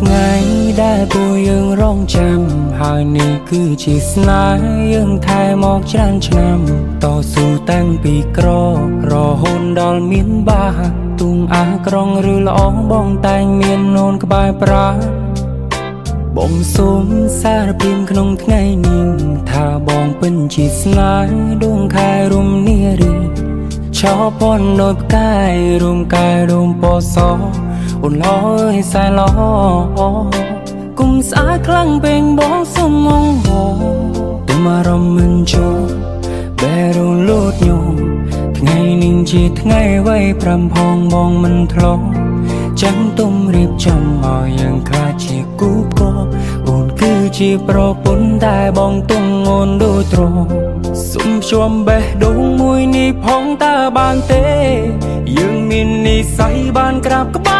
ថ្ងៃដែលពួកយើងរងចាំហើយនេះគឺជាស្នេហ៍យើងថែមកច្រើនឆ្នាំតស៊ូតាំងពីក្ររហូតដល់មានបាទុងអាក្រងឬល្អបងតែងមាននូនក្បែរប្រាបងសូមសារភាពក្នុងថ្ងៃនេះថាបងពិនជាស្នេហ៍ដួងខែរុំនារីឆោពនដោយផ្កាយរួមកាយរួមពណ៌សអូនល្អអើយសែនល្អគុំស្អាតខ្លាំងពេកបងសុំងហទុំអារម្មណ៍មិនចូលបេះដូងលូតញោថ្ងៃនេះជាថ្ងៃវ័យប្រាំផងបងមិនធ្លាប់ចាំទុំរៀបចំឲ្យយើងខ្លាចជាគូផ្គរអូនគឺជាប្រពន្ធតែបងទុំអូនដូចត្រសុំជួមបេះដូងមួយនេះផងតើបានទេយើងមាននិស័យបានក្រាបក្បាល